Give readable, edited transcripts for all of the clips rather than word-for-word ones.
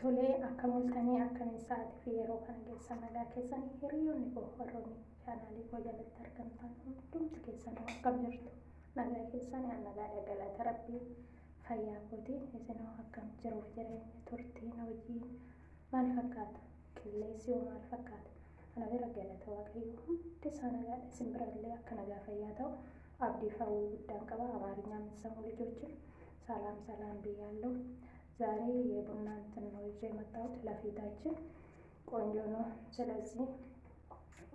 Tolee, akkam ooltanii akkamiin sa'aatii fi yeroo kana keessa nagaa keessan hiriyoonni koo warroonni chaanaalii koo jalatti argamtan hundumti keessanuu akkam jirtu nagaa keessan an nagaadha galata rabbii fayyaa kooti isinoo akkam jiruuf jireenya turtiin hojiin maal fakkaata qilleensi hoo maal fakkaata ana bira galata waaqayyoo hundi isaa nagaadha isin birallee akka nagaa fayyaa ta'u abdii hawwii guddaan qaba አማርኛ የምትሰሙ ልጆችም ሰላም ሰላም ብያለሁ። ዛሬ የቡና እንትን ነው ይዤ የመጣሁት ለፊታችን ቆንጆ ነው። ስለዚህ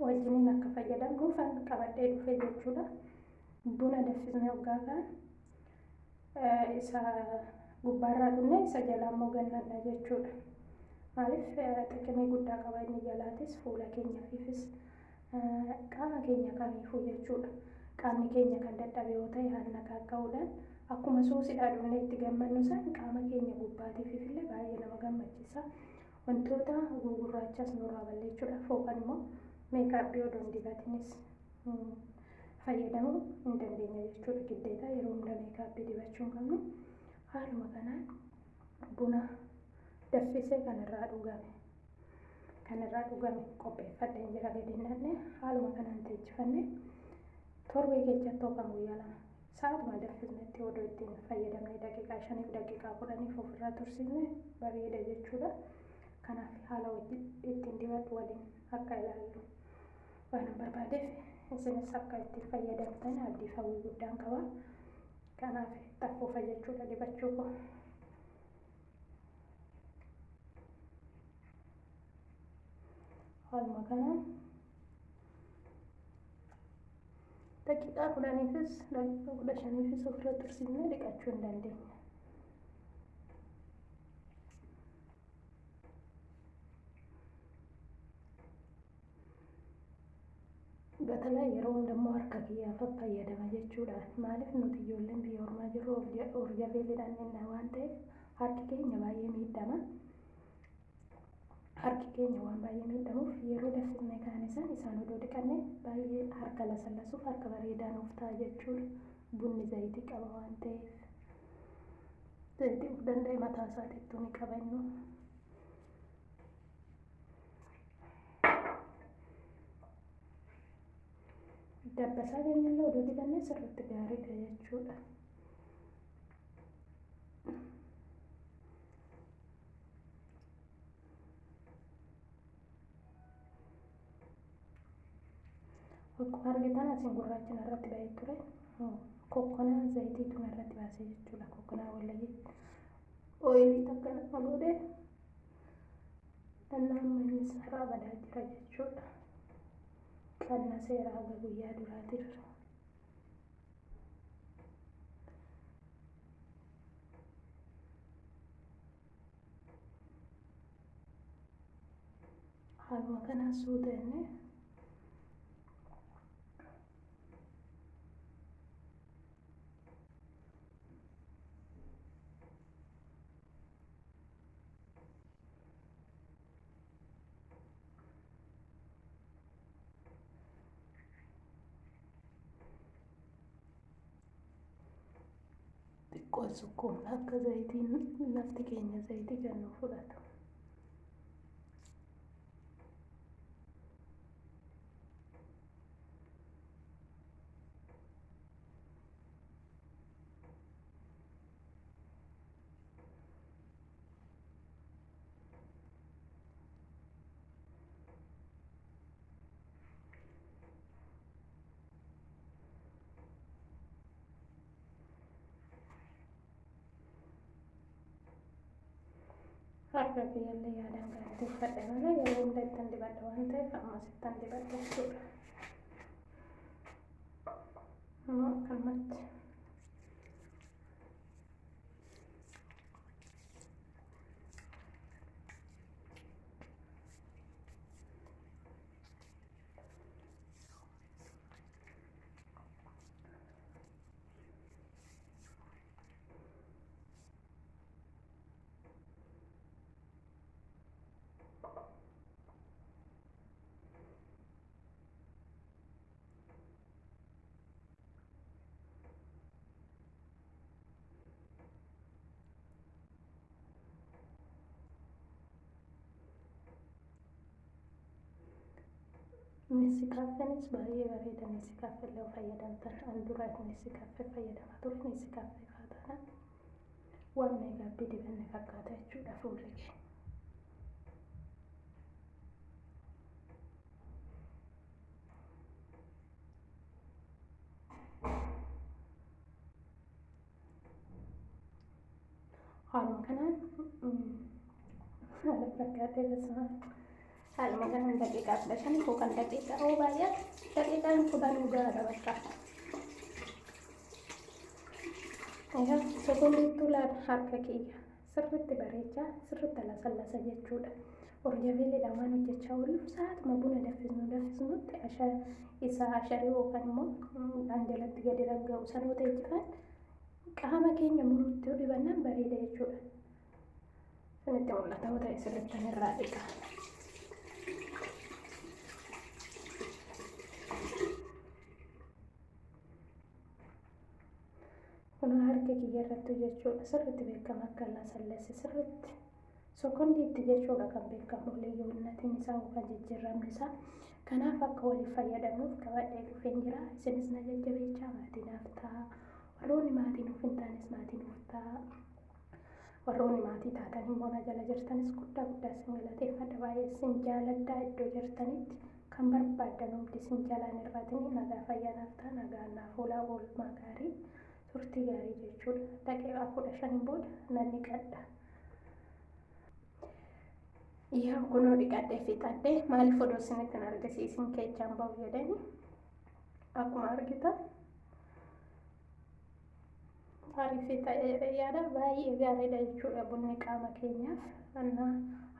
wajjiniin akka fayyadamnuufan qabadhee dhufe jechuudha. Buna danfisnee hoggaa kaan isa gubbaarraa dhugne isa jalaa immoo gannadha jechuudha. Maaliif xiqimii guddaa qaba inni jalaatis fuula keenyaafis qaama keenya kamiifuu jechuudha. Qaamni keenya kan dadhabe yoo ta'e haala qaqqa'uudhaan akkuma suusidhaa dhugne itti gammannu san qaama keenya gubbaatiif illee baay'ee nama gammachiisa. Wantoota gugurraachas nurraa balleechuudha. Fooqan immoo meekaappii odoo hin dibatinis fayyadamuu hin dandeenya jechuudha. Giddeetaa yeroo hunda meekaappii dibachuu hin qabnu. Haaluma kanaan buna danfisee kanarraa dhugame kanarraa dhugame qopheeffadheen jira gadi hin naqne haaluma kanaan teechifanne torbee keessatti yookaan guyyaa lama sa'aatuma danfisnetti odoo ittiin fayyadamne daqiiqaa 5 daqiiqaa 10 ofirraa tursiisne bareeda jechuudha. Kanaaf haala ittiin dibadhu waliin akka ilaallu waan hin barbaadeef isinis akka ittiin fayyadamtan abdii hawwii guddaan qaba. Kanaaf xaffuufa jechuudha dibachuu koo. Haaluma kanaan daqiiqaa 10fis daqiiqaa 15fis ofirra tursiisnee dhiqachuu hin dandeenya. በተለይ yeroo hundammoo harka kiyyaaf fayyadama jechuudha. Maaliif nuti ijoolleen biyya ormaa jirru orjabeelidhaan inni waan ta'eef harki keenya baay'ee miidhama. Harki keenya waan baay'ee miidhamuuf yeroo danfisnee kaan isaan isaan odoo dhiqanne baay'ee harka lasallasuuf harka bareedaa nuuf ta'a jechuudha. Bunni zayitii qaba waan ta'eef zayitii of danda'e mataa isaatiittuu ni qaba inni. Dabbasaa keenyallee odoo dibannee sirriitti gaariidha jechuudha. Akkuma argitan asiin gurraachi narratti ba'ee ture. Kokkonaa zayitiitu narratti baasee jechuudha. Kokkonaa wallayyee ooyilii takka nama godhe dhannaan innis irraa badaa jira jechuudha. Qannaseera haga guyyaa duraatirra. Haaluma kanaan suuta jennee xiqqoo sukkuumna akka zayitiin lafti keenya zayitii kan nu fudhatu. Harka kiyyallee yaadaan gaariitti uffadhe malee yeroo hunda ittiin dibadha waan ta'eef ammas ittiin dibadha jechuudha. Ammoo akkanumatti. Nescafeenis baay'ee bareeda. Nescafe illee fayyadamtan, an dura Nescafe fayyadamaa ture. Nescafe faataana waan makeup dibanne fakkaata jechuudha fuulli keenya. Haaluma kanaan haala fakkaatee basuma haaluma kanaan daqiiqaa 15 yookaan daqiiqaa oo baay'ee daqiiqaan 10 gahaadha bakka. Egaa sekondiittuu laala harka kiyya sirriitti bareechaa, sirriitti alasallasa jechuudha. Orjabeeleedhaan waan hojjechaa oolluuf sa'aatuma buna danfisnutti isa asharii yookaan immoo dhangalatti gadi ragga'u sanoo teechifan qaama keenya muluutti yoo dibannaan bareeda jechuudha. Sinitti mul'ata yoo ta'e sirrittan irraa dhiqa. Kun harka kiyya irratti jechuudha, sirriitti beekama akka lasallase, sirriitti sekondiitti jechuudha kan beekamu liyyuunnatiin isaa yookaan jijjiiramni isaa. Kanaaf akka waliif fayyadamnuuf qabadhee dhufeen jira. Isinis na jajjabeechaa maatii naaf ta'a. Warroonni maatii nuuf hin taanes maatii nuuf ta'a. Warroonni maatii taatan immoo na jala jirtanis guddaa guddaa isin galateeffadha. Baay'ee isin jaaladha. Iddoo jirtanitti kan barbaaddan hundi isin jalaan irraatiin nagaa fayyaa naaf ta'a. Nagaan naaf oolaa, oolmaa gaarii, turtii gaarii jechuudha. Daqiiqaa 15 booda nan dhiqadha. Yaa kunoo dhiqadhee fixadhee, maaliif odoo isinitti hin argisiisin keechaan bahu jedhani. Akkuma argitan ariifii ta'ee jedhee yaada, baay'ee gaariidha jechuudha bunni qaama keenyaaf.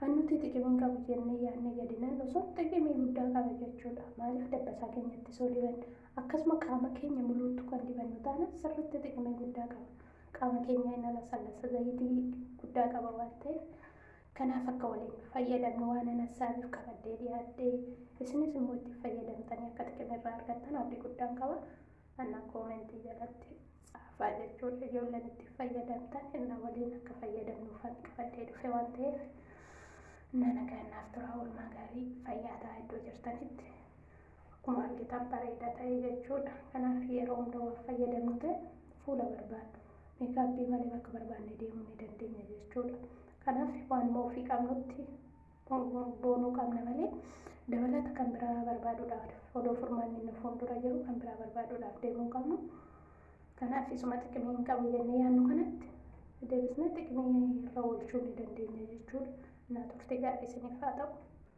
Hannuti xiqimiin qabu jennee yaadne gadi nannu sun xiqimii guddaa qaba jechuudha. Maaliif dabbasaa keenyatti soo dibanne, akkasuma qaama keenya muluuttu kan dibannu taana sirriitti xiqimii guddaa qaba. Qaama keenya inni alasallasa, zayitii guddaa qaba waan ta'eef. Kanaaf akka waliin fayyadamnu waan an hassaabiif qabadhee dhiyaadhee, isinis immoo itti fayyadamtanii akka xiqimii irraa argattan abdii guddaan qaba. Anna koomentii jalatti tsaafaa jechuudha. Ijoolleen itti fayyadamtan inna waliin akka fayyadamnuufan qabadhee dhufe waan ta'eef, na nagaan naaf tura, oolmaa gaarii, fayyaa ta'a iddoo jirtanitti. Akkuma argitan bareeda ta'e jechuudha. Kanaaf yeroo hunda waan fayyadamnu ta'e fuula barbaannu makeup malee bakka barbaanne deemuu ni dandeenya jechuudha. Kanaaf waanuma ofii qabnutti boonuu qabna malee dabalata kan biraa barbaaduudhaaf, odoo furmaanni inni fuuldura jiru kan biraa barbaaduudhaaf deemuu qabnu. Kanaaf isuma xiqimii hin qabu jennee yaadnu kanatti deebisnee xiqimii irra oolchuu ni dandeenya jechuudha. Na turte gaarii isiniif haa ta'u.